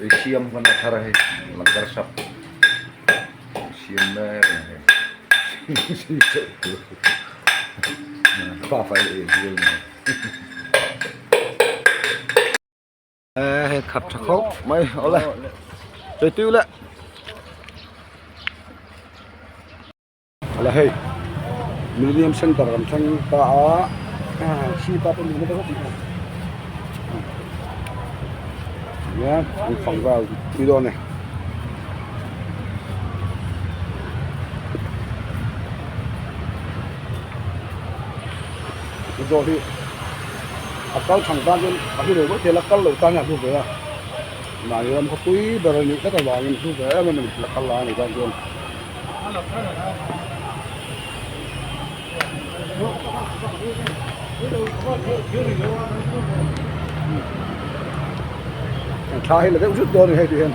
Ei siam hman a thar a hei langar sap siam mek a ni hei pa fai leh ei zui a ni hei hei khat tha khawp mai awle chei le. Ala hei Millennium Center kan thleng ta a sipa pawh ni nasa khawp mai a hian an fang vel tui dawn a ni. Zawh hi a kal thang tan chuan a hlu lo mai thei a la kal lo tan hian a hlu ve a mahni ram khawpui ber a nih tlat avangin a hlu ve em em a ni la kal lai a nih tan chuan. Thla hi la deuh zut dawn a ni hei tih hian.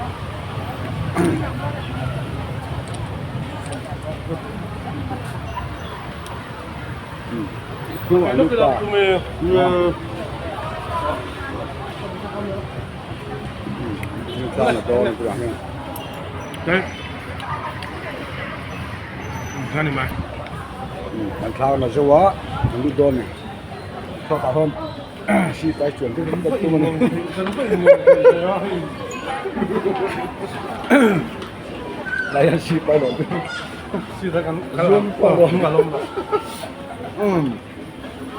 An thlang na zo a an lut dawn a ni thawk ah hian sipai chuan te tam tak tum a ni lai hian sipai lo te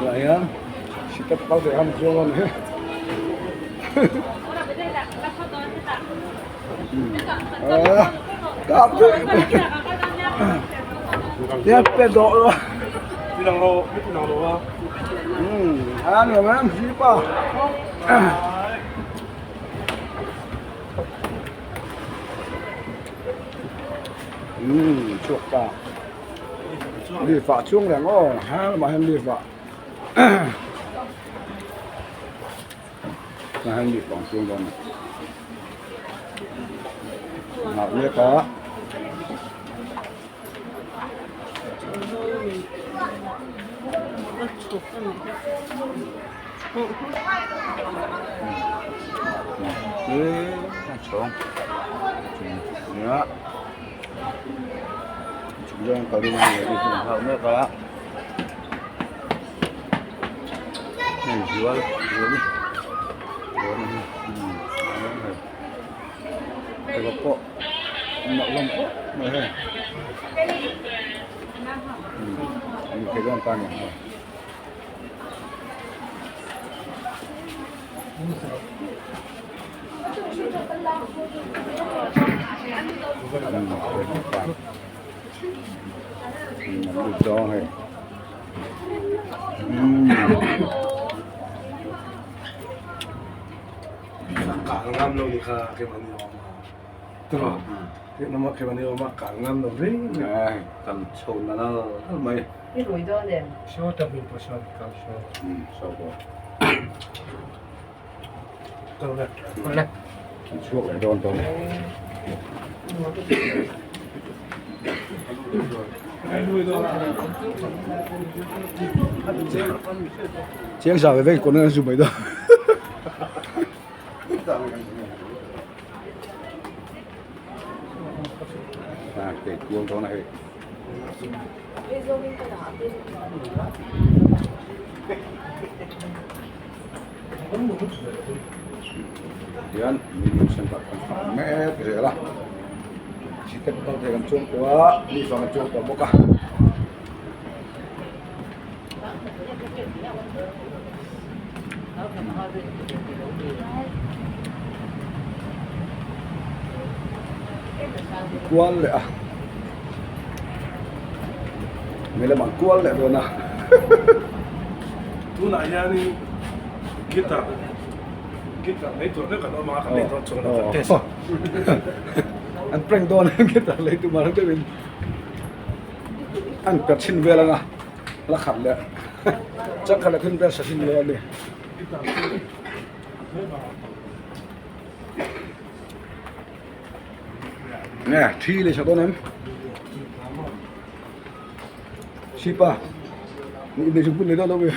lai hian step kal ve han zuang a ni. Chuak ta lift ah chuang reng aw ha lamah hian lift ah tah hian lift ah an chuang dawn a ni nghah mek a. Chiang sa ve vek kawng an zu mai dawn. À, để cuốn đó này. Hian medium center kan fah mek zel a step kal thei kan chuang tawh a lift ah kan chuang tawh bawk a. Kual leh a vei lamah kual leh dawn a. Tunah hianin guitar guitar lei tur vek an awm a kan lei dawn chuan kan test a. An prank dawn a guitar lei tum ang deuhin an per chhin vel anga la khat leh changkhat leh thil vel sa chhin vel a ni. Nge thi leh sa dawn em? Sipa ni chu pun leh dawn lo mi.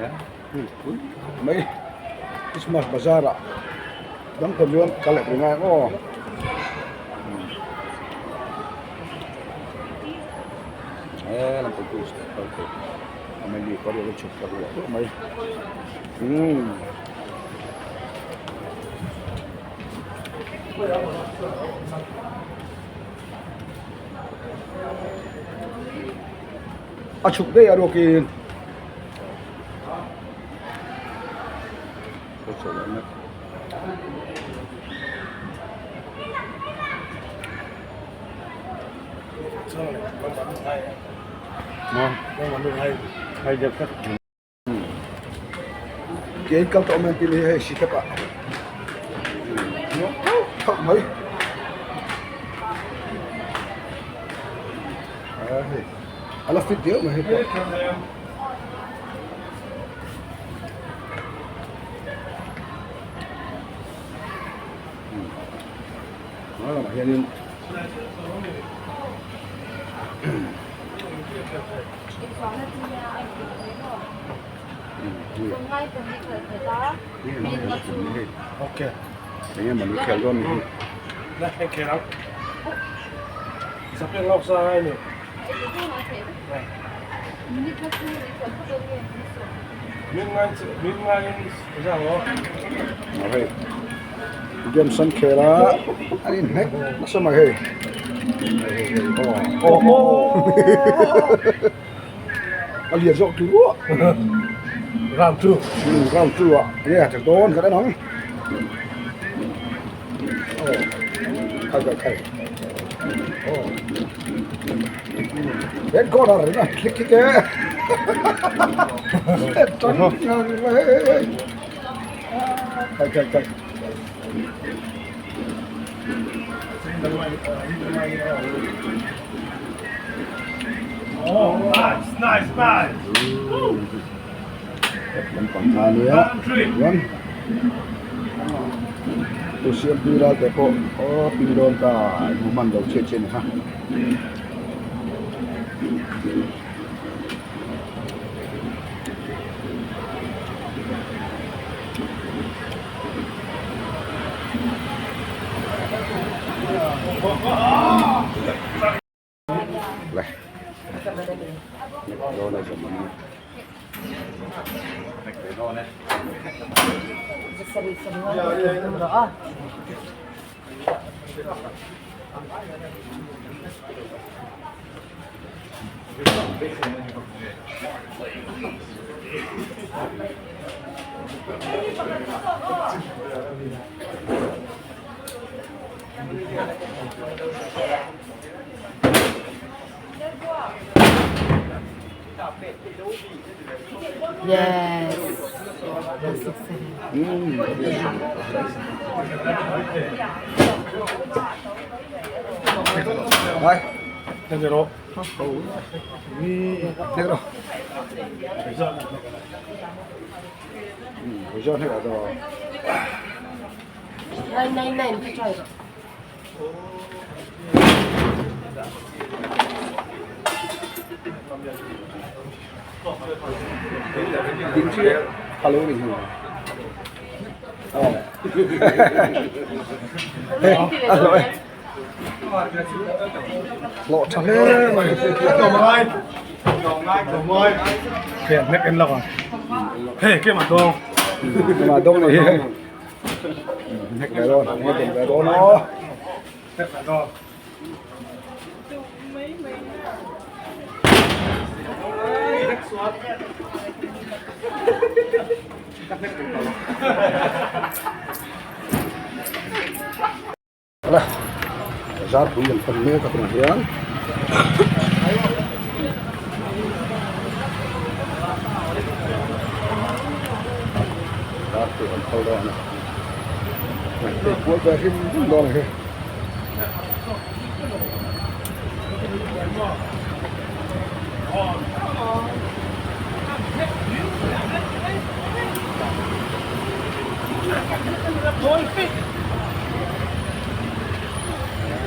Mai Christmas bazar ah dang ta chuan kal leh ngai ang aw. He lam pang chu step kal thei a mai mi pawh a chhuk ta ruah ruah mai umm. A chhuk daih a ruakin Ke in kal tawh mai ang tih mai hei si tep ah nuam thauh thauh mai a hei a la fit viau mai hei pawh. Hma lamah hianin eng emaw ni khel dawn ni hi. Hei games an khel a an inhnek nasa mai hei aw a lian zawk tur ruah round 2 round 2 ah enge a chak dawn kan en ang aw khai khai khai aw red corner ringa click click e khai khai khai Oh, nice, nice, nice. Lampang kha ania chuan tu siam tui ral te pawh aw ping dawn ta hmu hman lo chhiat chhiat a ni kha. Le Yes. Đây. Zero. Thế rồi. Ừ, rồi hết rồi. 999 ka try. Tiếng chưa? Hello mình hiểu. Ờ. À rồi. Lộ chặt lên mày. Mai. Mai. Kìa, nét em lọc à. Hey, cái mặt đông. Mà đông này. Nét về đó, nét về đó nó. Nét về đó. Ala zar pui an pan mek a tunah hian zar pui an phal dawn a hei kual ve hrim hrim dawn a ni.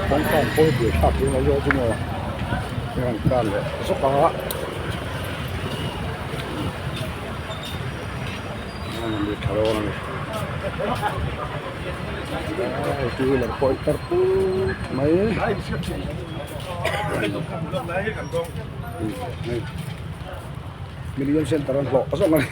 Kawngka pawi buai thlak hi a zawh chu maw heng an tan leh zawk a. ni tha dawn a ni two wheeler pawh a intar put mai Million center an hlawh zawk a ni.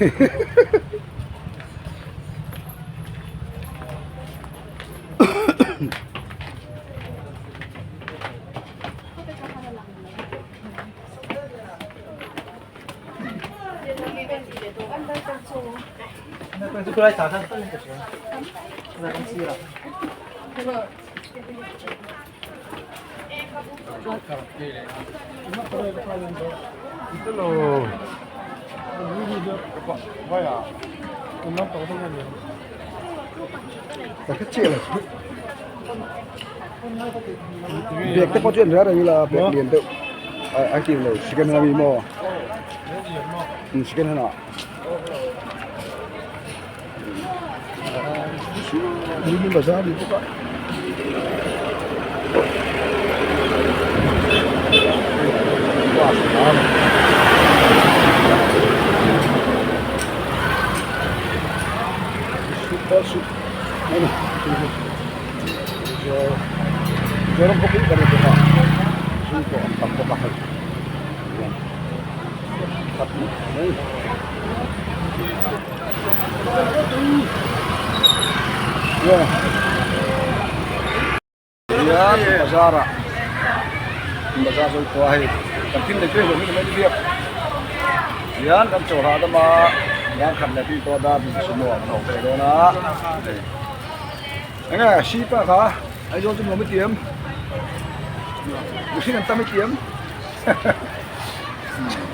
Bag te pawh chu an riat ang ila bag lian deuh a ti lo second hand ami maw second hand ah Bazar ni bawk a. Mizoram khawpui kan ni bawk a zu pawh an tam bawk a hei khat mai. Hian bazar ah bazar chu khua hei kan thil lei teuh hlawm hi mai biak hian kan chaw hahdam a dar khat leh tih tawh a dar sumo ah kan awm thei dawn a hei enge sipa kha Aizawl chu nuam i tiam mihring an tam i tiam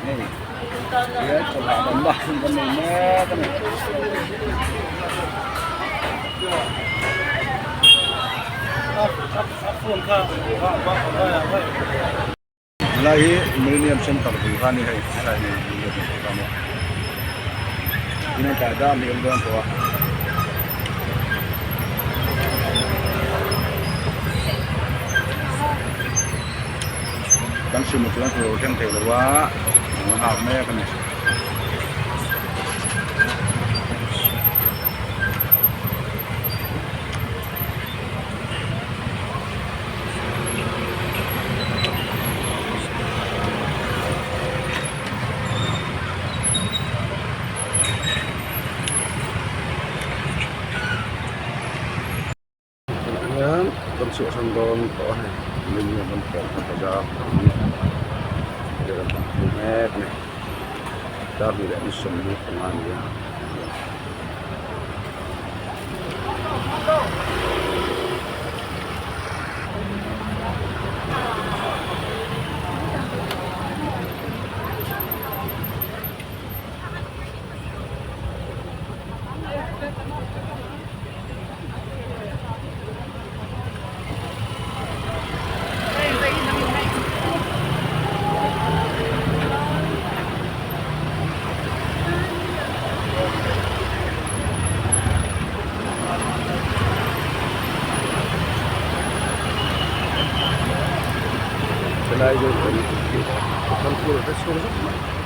hei hian chaw hahdam na hun kan nei mek a ni. Helai hi Millennium Centre bul kha a ni hei helai hi Millennium Centre kha a nia tin a tlai dam hi a awm dawn tawh a. Kan sumo chuan tur a thleng thei lo a a nghak mek a ni. Hian kan chhuahsan dawn tawh a hei menu kan pawh kan bazar kan hmu mek a ni dar hnih leh ni 45 a ni a. Helai zawng kan thil thil thar tur a hre chhuak zet mai.